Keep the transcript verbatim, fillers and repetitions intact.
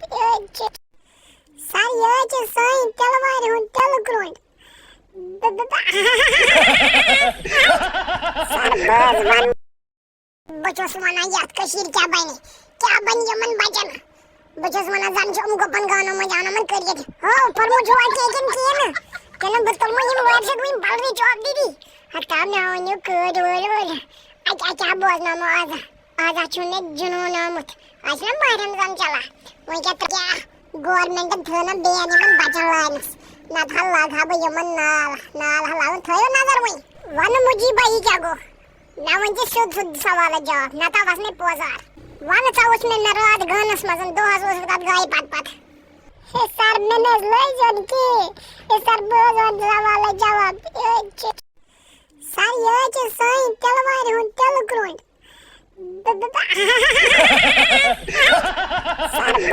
یہِ چھِ، سر، یہِ حظ چھِ سٲنۍ تِلہٕ وارِ ہُنٛد تِلہٕ کرٛوٚنٛڈ۔ بہٕ، بہٕ، بہٕ، سر، بہٕ حظ وَنہٕ، بہٕ چھُس وَنان، یَتھ کٔشیٖرِ کیٛاہ بَنہِ؟ کیٛاہ بَنہِ یِمَن بَچَن؟ بہٕ چھُس وَنان، زَن چھِ یِم گُپَن گانو منٛز اَنان یِمَن کٔڑِتھ۔ ہو، پھوٚرمُت چھُوا کینٛہہ کِنہٕ کِہیٖنۍ نہٕ؟ کِنہٕ بہٕ تُلمو یِم وٲرۍ سۭتۍ وٕنۍ بَلرِ چوک دیٖدی؟ ہَتاو مےٚ ؤنِو کٲڑۍ وٲلۍ وٲلۍ۔ اَتہِ، اَتہِ ہا بوزناومو آز۔ آز ہا چھُ مےٚ جنون آمُت۔ آز چھُنہ ماہِ رمضان چلان۔ وۄنۍ کیٛاہ تہٕ کیٛاہ؟ گورمنٹن تھٲو نہ بین یِمن بچن لاینس۔ نتہٕ ہا لاگہٕ ہا بہٕ یِمن نال۔ نال ہا لاگُن۔ تھٲیِو نظر وۄنۍ۔ وَنہٕ مُجیٖبا، یہِ کیٛاہ گوٚو؟ مےٚ ؤنۍ زِ سیوٚد سیوٚد سوالس جواب، نتہٕ آو مےٚ پوزار۔ وَنہٕ ژٕ، اوس مےٚ، مےٚ راتھ گانس منٛز، دۄہس اوسُس تَتھ گایہِ پتہٕ پتہٕ۔ ہے سر، مےٚ نہ حظ لٔج زن کِہیٖنۍ۔ ہے سر، بہٕ حظ وَنہٕ سوالس جواب۔ یہِ حظ چھِ، سر، یہِ حظ چھِ سٲنۍ تِلہٕ وارِ ہُنٛد تِلہٕ کرٛوٚنٛڈ۔ بہٕ، بہٕ، بہٕ۔ سر،